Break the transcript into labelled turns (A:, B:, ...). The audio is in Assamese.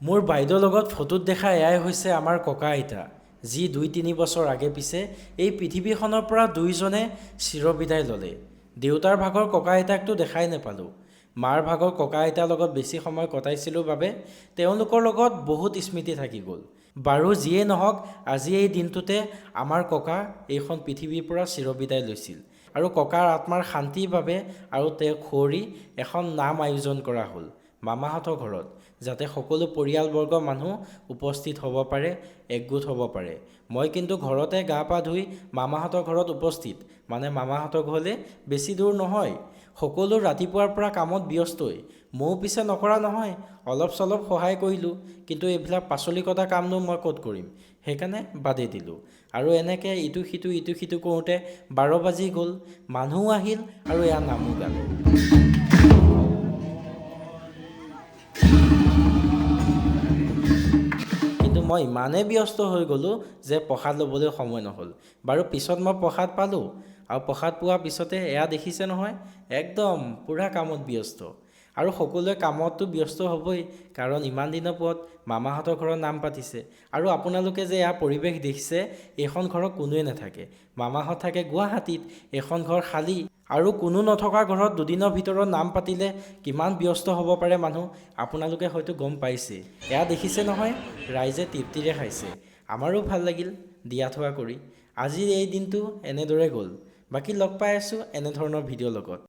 A: মোৰ বাইদেউৰ লগত ফটোত দেখা এয়াই হৈছে আমাৰ ককা আইতা, যি 2-3 বছৰ আগে পিছে এই পৃথিৱীখনৰ পৰা দুয়োজনে চিৰবিদায় ল'লে। দেউতাৰ ভাগৰ ককা আইতাকতো দেখাই নাপালোঁ। মাৰ ভাগৰ ককা আইতাৰ লগত বেছি সময় কটাইছিলোঁ বাবে তেওঁলোকৰ লগত বহুত স্মৃতি থাকি গ'ল। বাৰু যিয়েই নহওক, আজি এই দিনটোতে আমাৰ ককা এইখন পৃথিৱীৰ পৰা চিৰবিদায় লৈছিল আৰু ককাৰ আত্মাৰ শান্তিৰ বাবে আৰু তেওঁক সুঁৱৰি এখন নাম আয়োজন কৰা হ'ল মামাহঁতৰ ঘৰত, যাতে সকলো পৰিয়ালবৰ্গৰ মানুহ উপস্থিত হ'ব পাৰে, একগোট হ'ব পাৰে। মই কিন্তু ঘৰতে গা পা ধুই মামাহঁতৰ ঘৰত উপস্থিত, মানে মামাহঁতৰ ঘৰলৈ বেছি দূৰ নহয়। সকলো ৰাতিপুৱাৰ পৰা কামত ব্যস্তই, ময়ো পিছে নকৰা নহয়, অলপ চলপ সহায় কৰিলোঁ, কিন্তু এইবিলাক পাচলি কটা কামনো মই ক'ত কৰিম, সেইকাৰণে বাদেই দিলোঁ। আৰু এনেকৈ ইটো সিটো ইটো সিটো কৰোঁতে 12 বাজি গ'ল, মানুহো আহিল আৰু এয়া নামো গালে। কিন্তু মই ইমানেই ব্যস্ত হৈ গ'লোঁ যে প্ৰসাদ ল'বলৈ সময় নহ'ল। বাৰু পিছত মই প্ৰসাদ পালোঁ আৰু প্ৰসাদ পোৱাৰ পিছতে এয়া দেখিছে নহয়, একদম পূৰা কামত ব্যস্ত। আৰু সকলোৱে কামততো ব্যস্ত হ'বই, কাৰণ ইমান দিনৰ মূৰত মামাহঁতৰ ঘৰত নাম পাতিছে। আৰু আপোনালোকে যে এয়া পৰিৱেশ দেখিছে, এইখন ঘৰত কোনোৱে নাথাকে, মামাহঁত থাকে গুৱাহাটীত, এইখন ঘৰ খালী। আৰু কোনো নথকা ঘৰত দুদিনৰ ভিতৰত নাম পাতিলে কিমান ব্যস্ত হ'ব পাৰে মানুহ, আপোনালোকে হয়তো গম পাইছেই। এয়া দেখিছে নহয়, ৰাইজে তৃপ্তিৰে খাইছে, আমাৰো ভাল লাগিল দিয়া থোৱা কৰি। আজিৰ এই দিনটো এনেদৰে গ'ল। বাকী লগ পাই আছোঁ এনেধৰণৰ ভিডিঅ'ৰ লগত।